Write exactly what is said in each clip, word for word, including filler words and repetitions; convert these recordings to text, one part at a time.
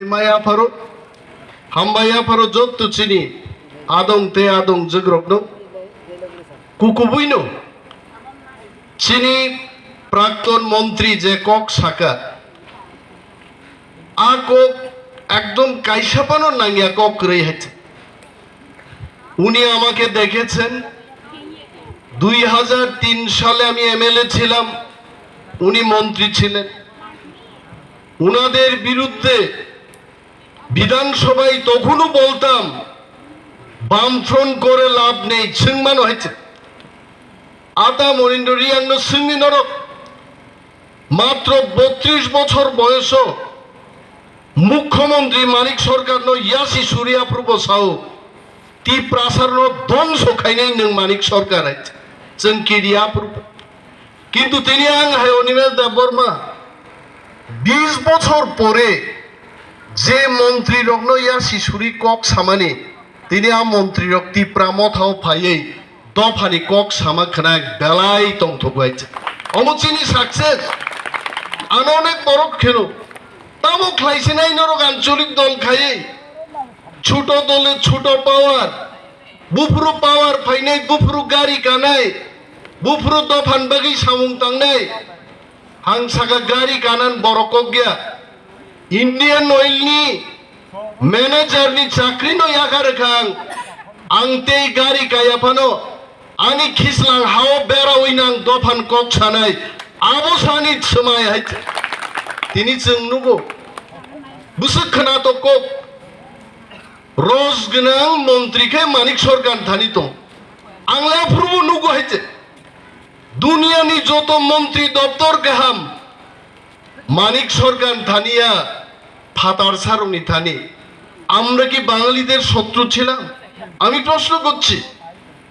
Maya pharo, hambai ya pharo jotto chini adong te adong jwkrokno. Kukubuino chini prakton montri je kok saka, a kok ekdom kaisa phano nangya kok kwrwi hai. উনি আমাকে দেখেছেন, দুই হাজার তিন সালে আমি এমএলএ ছিলাম, উনি মন্ত্রী ছিলেন। ওনাদের বিরুদ্ধে বিধানসভায় তখনও বলতাম, বামফ্রন্ট করে লাভ নেই, সিংমান হয়েছে। আতা মনিন্দ্র রিয়াংনো সিংনি নরক, মাত্র বত্রিশ বছর বয়স, মুখ্যমন্ত্রী মানিক সরকারনো ইয়াসি সুরিয়া পূর্ব সাউ, তিপ্রাসারনো ধ্বংস খাইনাই নং মানিক সরকার, চংকিরিয়া পূর্ব। কিন্তু তিনি আং হায় অনিমেষ দেববর্মা বিশ বছর পরে যে মন্ত্রী রগ্ন ইয়াসি সুরি কক সামানি, tini a montrirok Tipra mothao phaiwi dophani kok sama khwna belai tongthok bai. Omo chini success. Ano onek borok kheno. Tamo khlai sinai norok ancholik dol khaiwi. Chuto dole chuto power. Buphuru power phainai, buphuru gari kanai. Buphuru dophan bagwi samung tangnai. Ang saka gari kanan borok kok ya. Indian Oil ni manager ni chakri no yakar kha ang. Ang tei gari kaya phano ani khislang hao berawi nang dophan kok sanai. Abo sani swmai hai. Tini chwng nugo. Bwswk khwna to kok. Roj gwnang montri khe Manik Sorkar thani tong. Ang le aphuru nugo hai. Duniyani joto montri doptor kaham Manik Sorkar thani ya phatar sarokni thani. আমরা কি বাঙালিদের শত্রু ছিলাম? আমি প্রশ্ন করছি,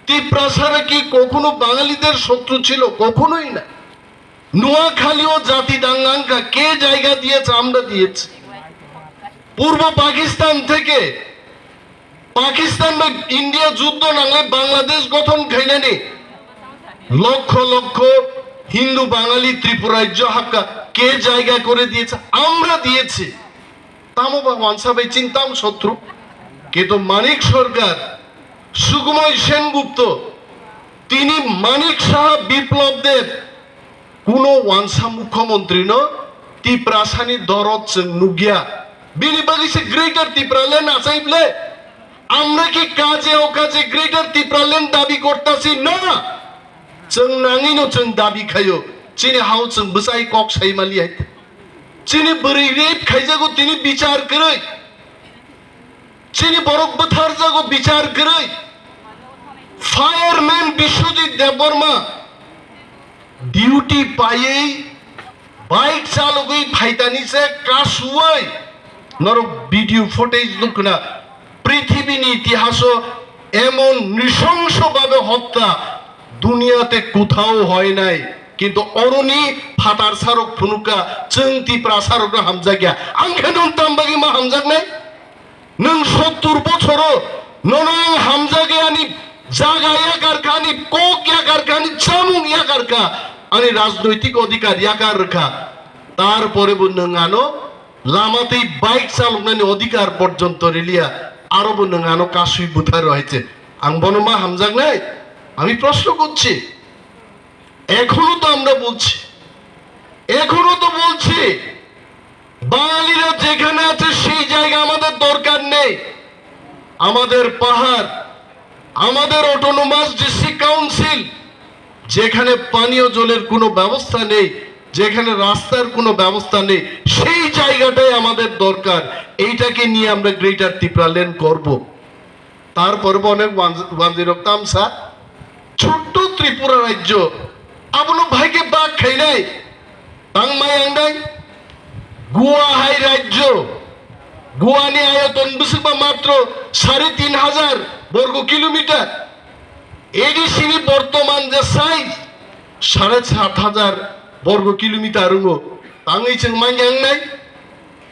তিপ্রাসারা কি কখনো বাঙালিদের শত্রু ছিল? কখনোই না। নোয়াখালীও জাতি দাঙ্গা আঙ্কা কে জায়গা দিয়েছে? আমরা দিয়েছি। পূর্ব পাকিস্তান থেকে পাকিস্তান বা ইন্ডিয়া যুদ্ধ নাঙলে বাংলাদেশ গঠন খাইনানি লক্ষ লক্ষ হিন্দু বাঙালি ত্রিপুরা রাজ্য হাক্কা কে জায়গা করে দিয়েছে? আমরা দিয়েছি। Tamo ba wansa bai chini tamo sotru? Kintu Manik Sorkar, Sukumoi Sengupt, tini Manik Saha, Biplab Deb, kuno wansa mukhyamantri no Tiprasani dorot chwng nukya. Bini bagwi se Greater Tipraland achai ble. Amra ki kaje o kaje Greater Tipraland dabi kortasi na? Chwng nangwi no chwng dabi khaio. Chini hao chwng bwchai kok sai mali hai. Chini bwrwi rape khaijago tini bichar kwrwi. Chini borok bwtharjago bichar kwrwi. Fireman Biswajit Debbarma duty paiwi bike chalogwi phaitani se kasuwi norok video footage nukna. পৃথিবীর ইতিহাসও এমন নৃশংসভাবে হত্যা দুনিয়াতে কোথাও হয় নাই। কিন্তু অরুণী ফাতার সারক ফুনুকা চৈতি প্রাসারক হামজাগিয়া আংখেন তামবাগি মা হামজাগ নাই। নং সত্তর বছরও ননং হামজাগিয়ানি জাগা ইয়াকারখানি কক ইয়াকারখানি চামুং ইয়াকারখা আনি রাজনৈতিক অধিকার ইয়াকার রখা। তারপরে বো নং আনো Lama tei bike chaloknani odhikar porjonto riliya, aro bo nwng ano kasui bwtharo hai se. Ang bono ma hamjaknai? আমি প্রশ্ন করছি। এখনো তো আমরা বলছি, এখনো তো বলছি, বাঙালিরা যেখানে আছে সেই জায়গা আমাদের দরকার নেই। আমাদের পাহাড়, আমাদের অটোনোমাস ডিস্ট্রিক্ট কাউন্সিল, যেখানে পানীয় জলের কোনো ব্যবস্থা নেই, যেখানে রাস্তার কোনো ব্যবস্থা নেই, সেই জায়গাটাই আমাদের দরকার। এইটাকে নিয়ে আমরা গ্রেটার ত্রিপুরাল্যান্ড করব। তারপরে অনেক ওয়ান-, ওয়ানজিরক তামসা, ছোট্ট ত্রিপুরা রাজ্য, আবুলো ভাইকে বাঘ খাইলাই, Tangmai ang dai, Goa hai rajyo, Goa ni ayoton bwswkba matro sare tin hajar borgo kilometer, A D C ni bortoman je size sare sat hajar borgo kilometer wngo, tangwi chwng manya wngnai.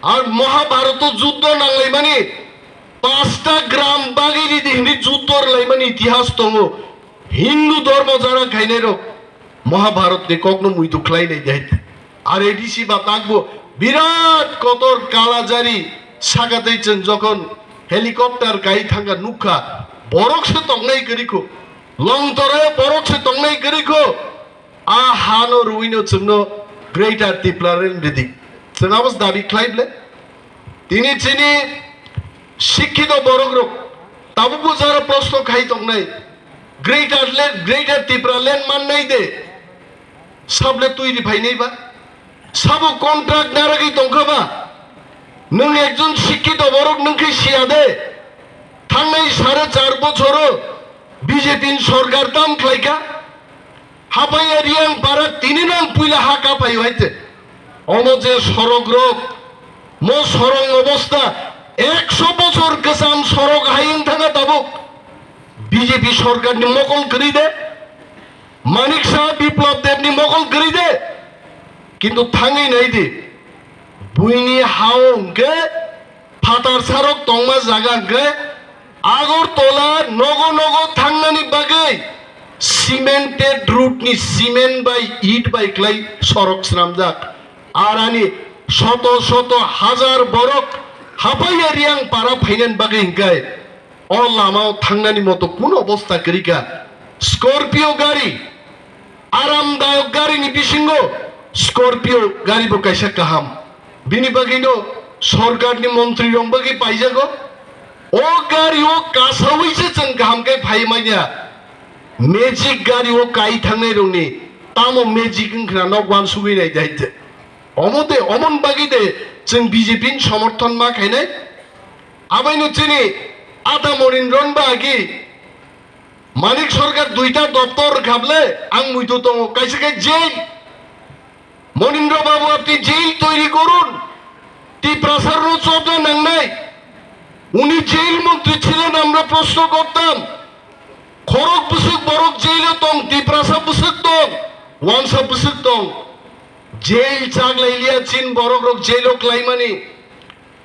Ar Mahabharoto juddo nanglaimani pasta gram bagwi ridi hwnwi juddo rwlaimani itihas tongo. Hindu dhormo jara khainairok Mahabharatni kokno muitu khlainai de hai. Ar A D C ba takbo birat kotor kalajari Saka tei chwng jokhon helicopter kai thangkha nukha, borok se tongnai kwrwi kho, Longtoro borok se tongnai kwrwi kho. A hano rwino chwngno Greater Tipraland ridi. Chwng abo se dabi khlai ble. Tini chini sikkito borok rok tabukbo jara proshno khai tongnai, Greater land, Greater Tipraland mannai de? Sable twi ri phainai ba? Sabo contract naragwi tongkha ba? Nwng ekjon sikkito borok nwng khe siya de? Thangnai sare char bochoro B J P ni sorkar tam khlaikha. Hapaiya Riang para tini nang puila ha kaphai hai te. Omo je sorok rok, mo sorok obosta, ekso bochor kwcham sorok hai wng thangkha tabuk. B J P sorkar ni mokol kwrwi de, Manik Saha Biplab Deb ni mokol kwrwi de, kintu thangwi nai di, buini ha o hwnkhe phatar sarok tongma jaga hwnkhe Agartala nogo nogo thangnani bagwi cemented road ni cement bai it bai kwlai sorok swnamjak. Arani soto soto hajar borok Hapaiya Riang para phainani bagwi hwnkhe o lama o thangnani moto kunu obosta kwrwi kha. Scorpio gari, aramdayok gari ni bisingo Scorpio gari bo kaisa kaham. Bini bagwi no sorkar ni montri rok bagwi paijago. O gari o kasawi se chwng kaham khe phai manya. Magic gari o kai thangnai rok ni tamo magic wng khna nok wansugwi nai dai te. Omo de, omon bagwi de chwng B J P ni somorthon ma khainai. Abaino chini Ata Monindron ba agi Manik Sarkar duita doptor rwkha ble, ang muitu tongo, kaisa khe jail. Monindra Babu, apni jail toiri korun. Tiprasa rok chobna nangnai. Uni jail montri chilen, amra proshno kortam. Khorok bwswk borok jailo tong, Tiprasa bwswk tong, wansa bwswk tong. Jail chak lailiya chin borok rok jailo klaimani.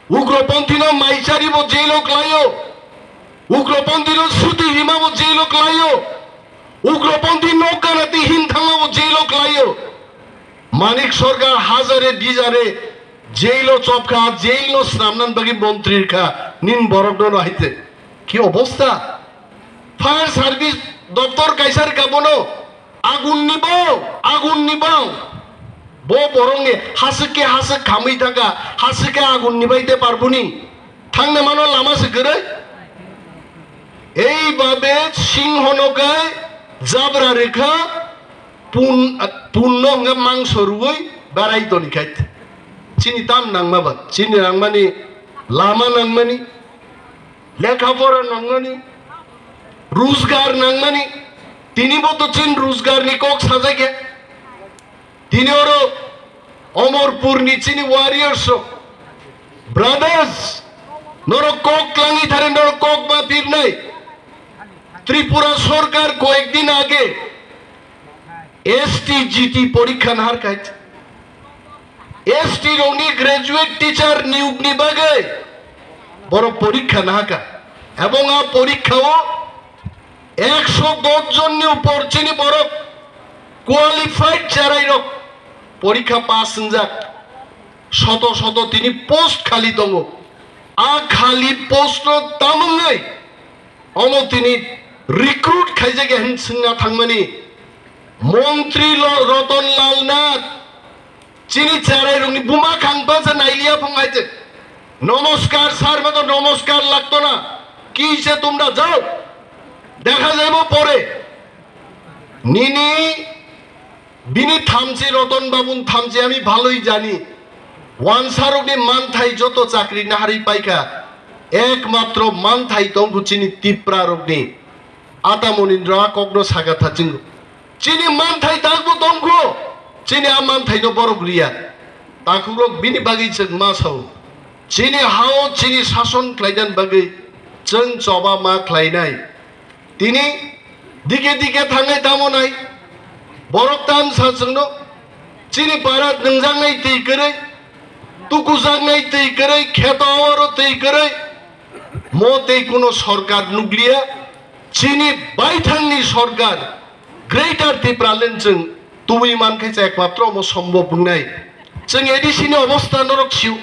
Ugroponthi no maichari bo jailo klaio. Ugroponthi no suti rima bo jailo klaio. Ugroponthi no kanati hin thangma bo jailo klaio. Manik Sarkar hazare dijare jailo chopkha, jail no snamnan bagwi montri kha, nin borok no haite. Ki obosta? Fire service doptor kaisa rwkha bono. Agun ni bau, agun ni bau. Bo borok ni hasik ke hasik khamwi thangkha, hasik ke agun ni bai te parbuni. Thangna mano lama se kwrwi. Ei babe singho no kai jabra rwkha pun, punno hwnga mangso rwui barai toni khai. Chini tam nangma ba, chini nangmani lama nangmani. Lekha pora nangmani, rujgar nangmani, tini bo to chin rujgar ni kok sajakya. Tini oro Omorpur ni chini warriors rok, brothers, norok kok klangwi thare norok kok ma pirnai. Tripura Sarkar koyek din age S T G T porikha nahar khai. S T rokni graduate teacher niyokni bagwi borok porikha nahakha. Ebong a porikha o ekso dos jonni upor chini borok qualified cherai rok porikha pass wngjak. Soto soto tini post khali tongo. A khali post no tamungwi omo tini recruit khaijak ya hin swngna thangmani montri lo-, Roton Lal Nath. Chini cherai rokni buma khang pansa nailiya phung hai te. Namaskar sir, mato namaskar lagto na. Ki se tumra jao. Dekha jaibo pore. Nini bini thamchi, Roton Babun thamchi ami bhaloi jani. Wansarokni manthai joto chakri naharwi paikha. Ekmatro manthai tongkhu chini Tipra rokni. Ata Monindra kokno saka thachingo. Chini manthai takbo tongkho, chini a manthaino borok riya. Takhukrok bini bagwi chwng ma sao. Chini hao chini sason khlainani bagwi chwng choba ma khlainai. Tini dike dike thangnai tamo nai. Borok tam sa chwngno. Chini parat nwngjaknai twi kwrwi, tukujaknai twi kwrwi, kheto awaro twi kwrwi. Mo tei kuno sorkar nukliya. Chini baithangni sorkar Greater Tipraland chwng tubui mankhe cha ekmatro omo sombhob wngnai. Chwng A D C ni obosta norok sio.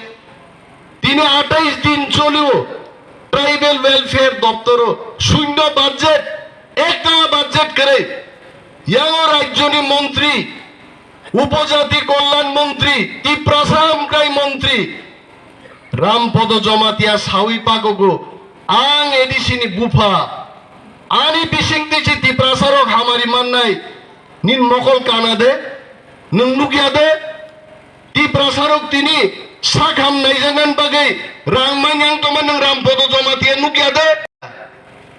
Tini atais din cholio tribal welfare doptoro shunyo budget, ekta budget kwrwi. Yango rajyoni montri, upojati kolyan montri, Tiprasa hamkrai montri Rampodo Jomatia sawi pagogo, ang A D C ni bupha, ani bising twi si Tiprasa rok hamari mannai, nin mokol kana de, nwng nukya de? Tiprasa rok tini sak ham naijaknani bagwi rang manyang tongma nwng Rampodo Jomatia nukya de?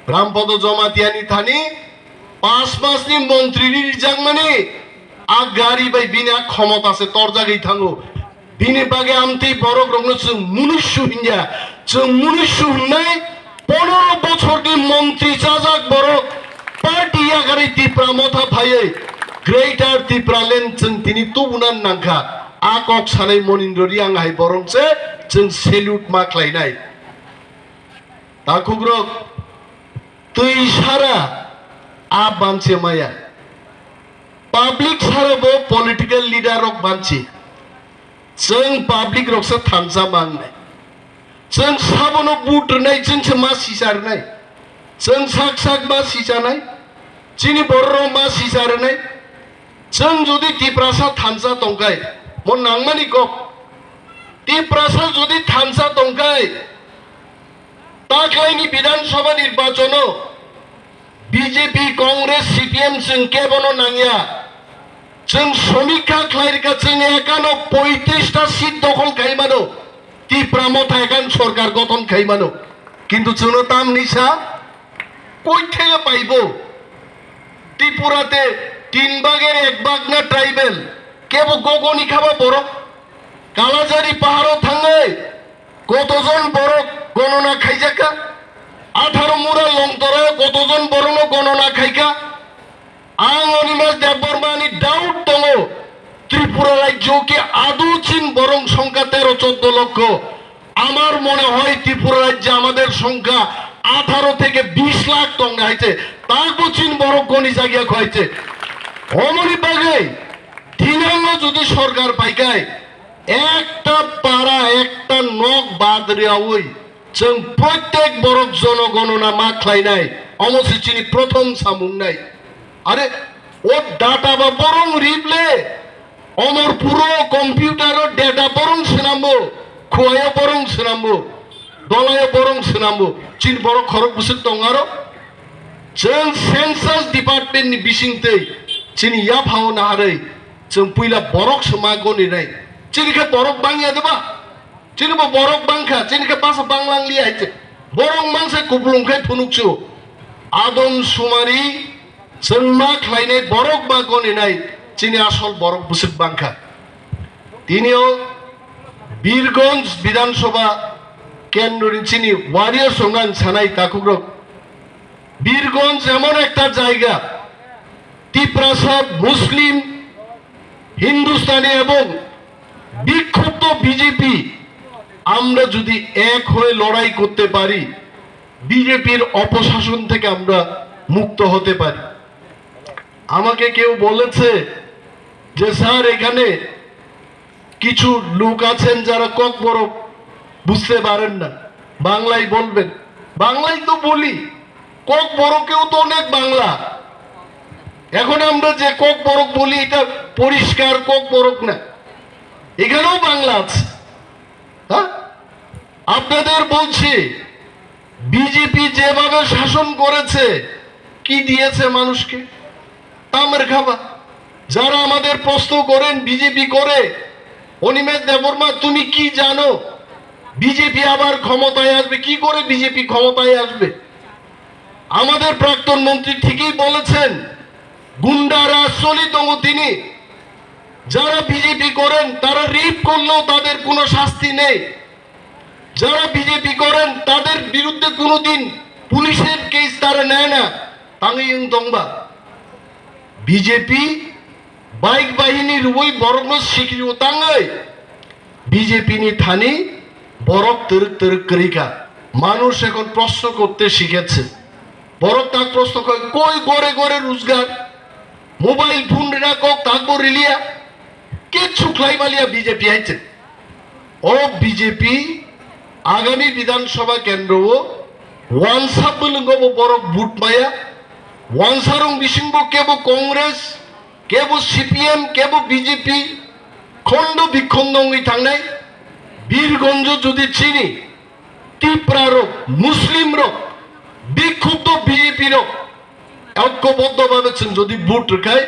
Rampodo Jomatia ni thani pas mas ni montri ri rijakmani a gari bai bini a khomota se torjagwi thango. Bini bagwi amtwi borok rokno chwng munusu hinya. Chwng munusu hwnnai, ponoro bochor ni montri chajak borok party yakarwi Tipra motha phaiwi Greater Tipraland chwng tini tubuna nangkha. A kok sanai Monindra Reang hai borok se chwng salute ma khlainai. Takhukrok, twi sara a banse maya. Public sara bo political leader rok banse. Chwng public rok se thansa mangnai. Chwng sabono vote rwnai, chwng se ma sisa rwnai. Chwng sak sak ma sisanai. Chini borok rok ma sisa rwnai. Chwng jodi Tiprasa thansa tongkai, mo nangmani kok. Tiprasa jodi thansa tongkai, taklaini Bidhan Sabha nirbachono B J P, Congress, C P M chwng kebono nangya. Chwng somikha khlai rwkha, chwng ekano poitrista seat dokhol khai mano, Tipra motha ekan sorkar gothon khai mano. Kintu chwngno tamni sa, koi thaya paibo? Tripura te tin bager ek bag na tribal, kebo gogoni khaba borok? Kalajari paharo thangwi kotojon borok gonona khaijakha? Atharo mura longtoro kotojon borokno gonona khaikha? Ang Animesh Debbarma ni doubt tongo, Tripura rajyo ki adu chin borok songkha tero choddo lokkho. আমার মনে হয় ত্রিপুরা রাজ্যে আমাদের সংখ্যা আঠারো থেকে বিশ lakh tong haiche, takbo chin borok goni jagiya khaise. Omoni bagwi thinango jodi sorkar paikai, ekta para, ekta nok bad riyawi, chwng protek borok jonogonona ma khlainai, omo se chini prothom samung nai. Are, o data ba borong rible, omor puro computer o data borong swnambo, khuayo borong swnambo, dolayo borong swnambo, chini borok khorok bwswk tong aro. Chwng census department ni bising twi chini yaphao naharwi chwng puila borok se ma goni nai. Chini khe borok bangya de ba? Chini bo borok bangkha, chini khe basa banglang liya hai se. Borok mangsa kupulung khai phunuk chu. Adom sumari chwng ma khlainai borok ma goni nai, chini asol borok bwswk bangkha. Tini o Birgonj Bidhan Sabha kendroni chini warriors rok ang sanai takhukrok. Birganj এমন একটা জায়গা, তিপ্রাসা মুসলিম, হিন্দুস্তানি এবং বিক্ষুব্ধ বিজেপি, আমরা যদি এক হয়ে লড়াই করতে পারি, বিজেপির অপশাসন থেকে আমরা মুক্ত হতে পারি। আমাকে কেউ বলেছে যে, "স্যার, এখানে কিছু লোক আছেন যারা ককবরক বুঝতে পারেন না, বাংলায় বলবেন।" বাংলায় তো বলি, ককবরকেও তো অনেক বাংলা। এখন আমরা যে ককবরক বলি, এটা পরিষ্কার ককবরক না, এখানেও বাংলা আছে। হ্যাঁ, আপনাদের বলছি, বিজেপি যেভাবে শাসন করেছে, কি দিয়েছে মানুষকে? তামের খাবা। যারা আমাদের প্রশ্ন করেন বিজেপি করে, অনিমেষ দেববর্মা, তুমি কি জানো বিজেপি আবার ক্ষমতায় আসবে? কি করে বিজেপি ক্ষমতায় আসবে? আমাদের প্রাক্তন মন্ত্রী ঠিকই বলেছেন, গুন্ডা রাজ চলি তঙ্গ তিনি। যারা বিজেপি করেন, তারা রেপ করলেও তাদের কোনো শাস্তি নেই। যারা বিজেপি করেন, তাদের বিরুদ্ধে কোনোদিন পুলিশের কেস তারা নেয় না। Tangwi wng tongba, BJP bike বাহিনী রুবই বরকনো সিকিরিও tangwi BJP ni thani borok twrwk twrwk kwrwi kha. মানুষ এখন প্রশ্ন করতে শিখেছে। Borok tak প্রশ্ন করে, "কই ঘরে ঘরে রোজগার? Mobile phone rina kok takbo riliya? Kichu khlai maliya BJP haise." O BJP Agami Bidhan Sabha kendro o wansa bwlwngo bo borok vote maya, wansarong bisingbo kebo Congress, kebo C P M, kebo B J P, khondo bikhondo wngwi thangnai. Birgonjo jodi chini Tipra rok, Muslim rok, bikhupto B J P rok, oikoboddo babe chwng jodi vote rwkhai,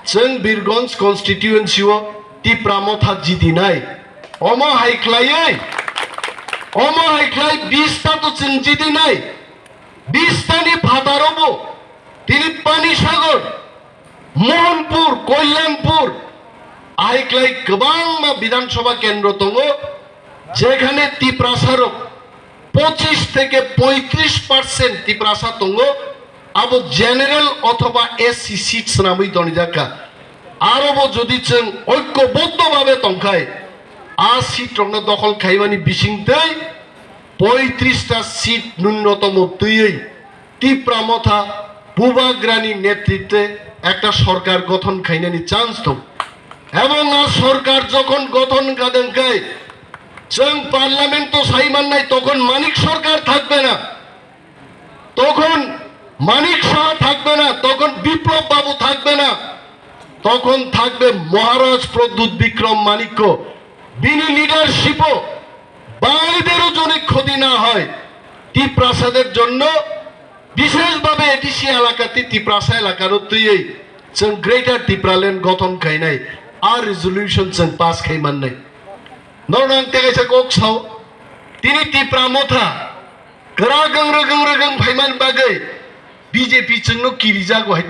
chwng Birgonj constituency o Tipra Motha jidinai. Omo hai khlaiwi, omo hai khlai bista to chwng jidinai. Bistani phataro bo tini Panisagar, Mohanpur, Kalyanpur, ahai khlai kwbangma Bidhan Sabha kendro tongo, jekhane Tiprasa rok pochis theke poitris percent Tiprasa tongo, abo general othoba S C seat swnamwi tonijak kha. Aro bo jodi chwng oikoboddo babe tongkhai, a seat rokno dokhol khaimani bisingtwi poitris ta seat nunnotomo twiwi Tipra Motha Bubagrani netritwe ekta sorkar gothon khainani chance tong. Ebong a sorkar jokhon gothon kha dengkhai, chwng parliament to sai mannai, tokhon Manik sorkar thakbe na, tokhon Manik Saha thakbe na, tokhon Biplab Babu thakbe na, tokhon thakbe Maharaj Pradyut Bikram Manikko. Bini leadership o Bangalidero joni khoti na hoy, Tiprasader jonno, bisheshbhabe A D C elakati Tiprasa elakaro twiwi chwng Greater Tipraland gothon khainai, a resolution chwng pass khai mannai. Norno ang tei kaisa kok sao, tini Tipra Motha kwrak wngrwk wngrwk wng phaiman bagwi B J P chwngno kirijago hai.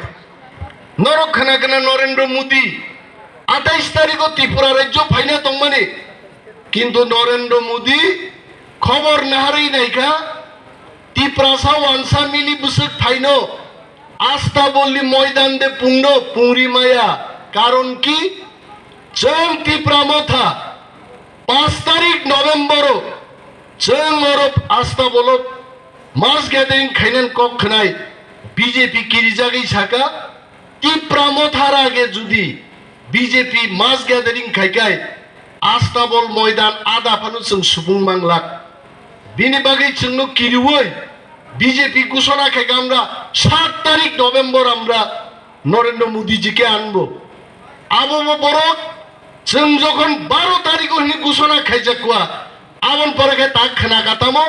Norok khna khna Narendra Modi atais tarikho Tripura rajyo phaina tongmani, kintu Narendra Modi khobor naharwi naikha, Tiprasa wansa mili bwswk phaino Astabolni moidan de pungno pungri maya, karon ki? Chwng Tipra Motha pas tarik November o chwng oro Astabolo mass gathering khainan kok khwnai B J P kirijagwi saka, Tipra Motha rage judi B J P mass gathering khaikai Astabol moidan ada phano chwng subung manglak. Bini bagwi chwngno kiriwi B J P gusona khaika amra sat tarik November amra Narendra Modi ji ke anbo. Abo bo borok chwng jokhon baro tarikho hwnwi gusona khaijakwa, aboni pore khe tak khna katamo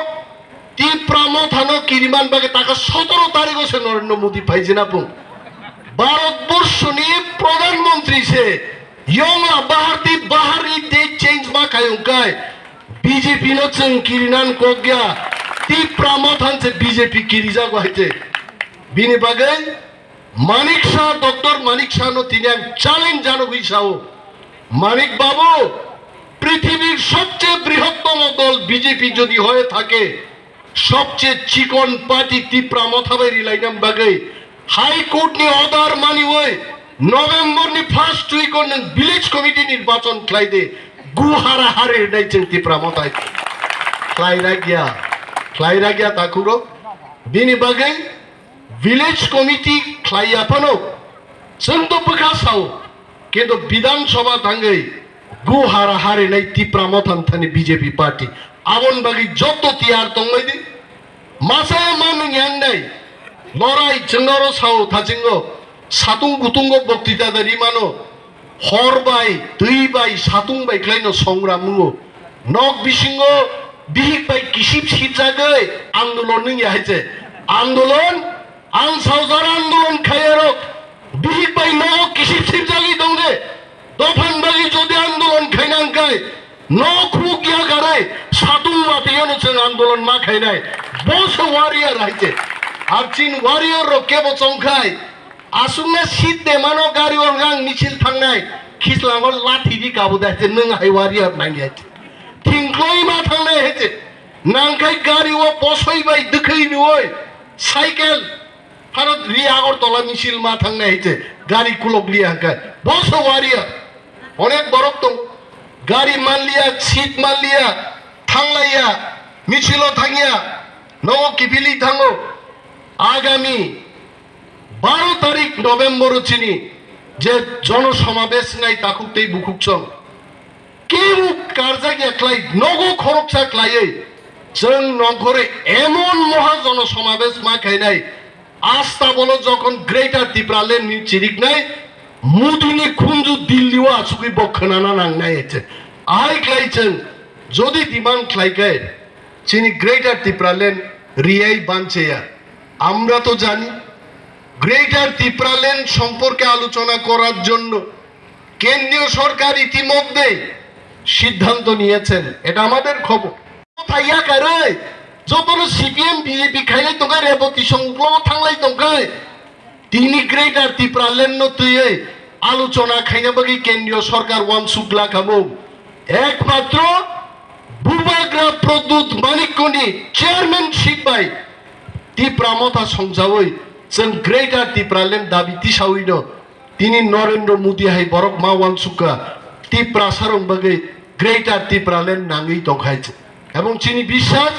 Tipra Mothano kiriman bagwi taka sotoro tarikho se Narendra Modi phaijina pung. Bharat borshoni Pradhan Mantri se yongla bahar di bahar ni date change ma khayung kai B J P no chwng kirinan kokya Tipra Mothan se B J P kirijago haite. Bini bagwi Manik Saha, Doctor Manik Saha no tini ang challenge janogwi sao, Manik Babu, পৃথিবীর সবচেয়ে বৃহত্তম দল বিজেপি যদি হয়ে থাকে, সবচেয়ে চিকন পার্টি তিপ্রা মথা bai rilainani bagwi High Court ni order maniwi November ni first week o nwng village committee nirbachon khlai de, gu hara hari rwnai chwng Tipra Motha hai khlai ragya, khlai ragya takhuro. Bini bagwi Village committee khlai ya phano, chwng to bwkha sao, kintu Bidhan Sabha thangwi gu hara harinai Tipra Motham thani B J P party. Aboni bagwi joto tiyar tongbai di. Masa ma nung yang nai. Lorai chwng oro sao thachingo. Satung kutungo boktita da rimano. Hor bai, twi bai, satung bai khlaino songram wngo. Nok bisingo bihik bai kisip sipjagwi andolon wngya hai se. Andolon, ang saujak andolon khaiyarok bihik bai nogo kisip sipjagwi tong de. Dophani bagwi jodi andolon khaina hwnkhe nok khuk ya karai satung watwi ano chwng andolon ma khainai. Bo se warrior hai se. Ar chini warrior rok kebo chongkhai. Aswkna seat de mano gari o hwnka ang misil thangnai, khichlango lathi di kabo de hai se, nwng hai warrior nang ya se. Thingkloi ma thangnai hai se. Nangkhai gari o bosoi bai dwkhwi nuoi, cycle, phano ri Agartala misil ma thangnai hai se, gari kulok liya hwnkhai. Bo se warrior. Onek borok tong, gari manliya, seat manliya, thanglaiya, misil o thangya, nogo kiphilwi thango. Agami baro tarik November o chini je jono somabesh nai takhuk tei bukhuk chwng. Kebo karjak ya khlai, nogo khoroksa khlaiwi Chwng nongkhorwi emon mohajono somabesh ma khainai, asta bolo jokhon Greater Tipraland ni chiriknai, Modi ni khunju Delhi o achugwi bo khwnana nangnai se. Ahai khlai chwng jodi demand khlai khe chini Greater Tipraland riyai bancheya. আমরা তো জানি, গ্রেটার তিপ্রাল্যান্ড সম্পর্কে আলোচনা করার জন্য কেন্দ্রীয় সরকার ইতিমধ্যে সিদ্ধান্ত নিয়েছেন, এটা আমাদের খবর। Motha yakarwi jotono C P M B J P khailai tongkha, Reboti song uklogo thanglai tongkha. Tini Greater Tipraland no twiwi alochona khaina bagwi kendriyo sorkar uansuk la khamung. Ekmatro Bubagra Pradyut Manikyani chairmanship bai Tipra Motha songjawi chwng Greater Tipraland dabi tisawino tini Narendra Modi hai borok ma uansukha Tiprasarok bagwi Greater Tipraland nangwi tongkhai. Ebong chini biswas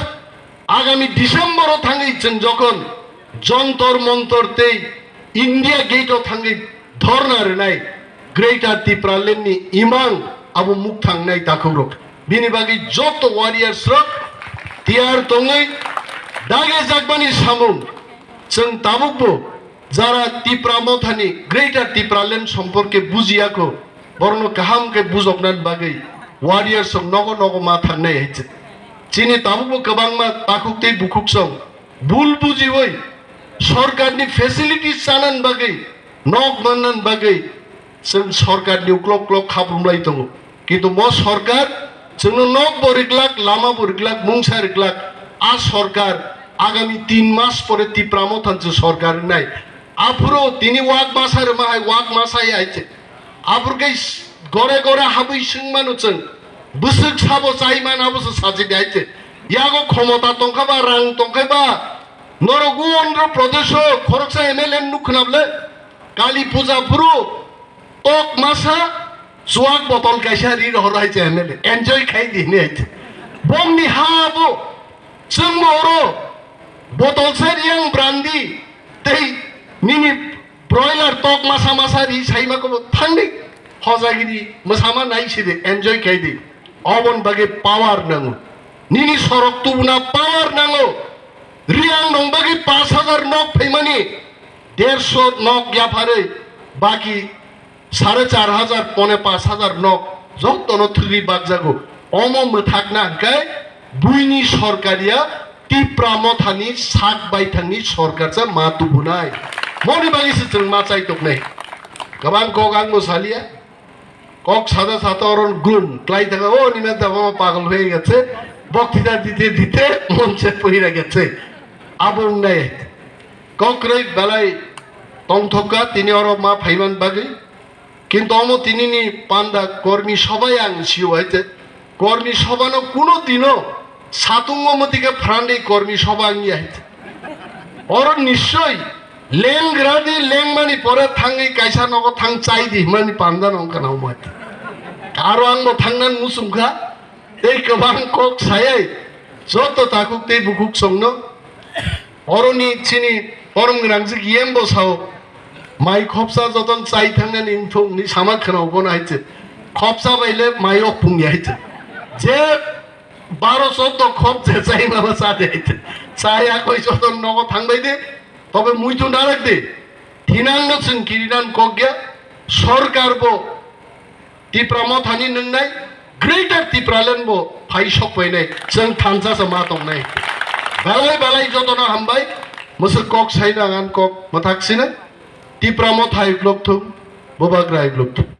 Agami December o thangwi chwng jokhon Jontor Montor tei India Gate o thangwi dhorna rwnai Greater Tipraland ni imang abo mukthang nai takhukrok. Bini bagwi joto warriors rok tiyar tongwi dage jakmani samung chwng tabukbo Jara Tipra Mothani Greater Tipraland সম্পর্কে বুঝিয়াখো, borokno kaham khe bujoknani bagwi warriors rok nogo nogo ma thangnai hai se. Chini tabukbo kwbangma takhuk tei bukhuk song bul bujiwi sorkarni facilities chanani bagwi, nok mannani bagwi chwng sorkarni uklok uklok khaprumlai tongo. Kintu mo sorkar chwngno nok bo riklak, lama bo riklak, mungsa riklak. A sorkar agami tin mas pore Tipra Motha se sorkar wngnai. Aphuru tini wak masa rwma hai, wak masa ya hai se. Aphuru khe gore gore habwi swngmano chwng. Bwswk sabo chai man abo se sachi de hai se. Yago khomota tongkha ba, rang tongkha ba. Norok o Andhra Pradesh o khoroksa M L A nuk khwnable. Kali puja phuru tok masa chuak botol kaisa ri rohor hai se M L A. Enjoy khai di hinwi hai se. Bomni ha abo. Chwngbo oro botol se riyang brandi tei nini broiler tok masa masa ri saima kobo thangdi hojagiri mwsama nai sidi enjoy khai di. Obon bagwi power nango. Nini sorok tubuna power nango. Riyang nong bagwi pash hajar nok phaimani, derso nok yapharwi baki sare char hajar pone pash hajar nok jotono thwgwi bakjago. Omo mwthakna hwnkhe buini sorkariya Tipra Mothani sak baithangni sorkar cha ma tubunai. Moni bagwi se chwng ma chai toknai. Kwbang kok ang bo saliya. Kok sada sada oron grum klai thaka, "O Nimanta mama pagol hoye getse, boktita dite dite monche pohira getse." Abo wngnai kok rwi belai tongthokka tini oro ma phaiman bagwi. Kintu omo tinini panda kormi sobai ang sio hai te. Kormi sobano kuno dino satungo motike phrandi kormi soba wngya hai te. Oro nischoi lengradi lengmani pore thangwi kaisa nogo thang chai di hwnmani panda no wngkha na omo hai te. Aro ang bo thangnan muchungkha. Tei kwbang kok sayai joto takhuk tei bukhuk songno oroni chini korom gwnangjwk yembo sao, mai khopsa joton chai thangnani wngthung ni sama khwnao bono hai se. Khopsa baile mai o pungya hai se. Je baro choddo khop je chai maba cha de hai se. Chai akoi joton nogo thangbai de, tobe muitu narak de. Thinang no chwng kirinan kokya, sorkar bo Tipra Mothani nwngnai, Greater Tipraland bo phai sok painai, chwng thansa sa ma tongnai. Belai belai jotono hambai, mwswk kok saina ang kok mwthak sino, Tipra Motha hai uklok thung, Bubagra hai uklok thung.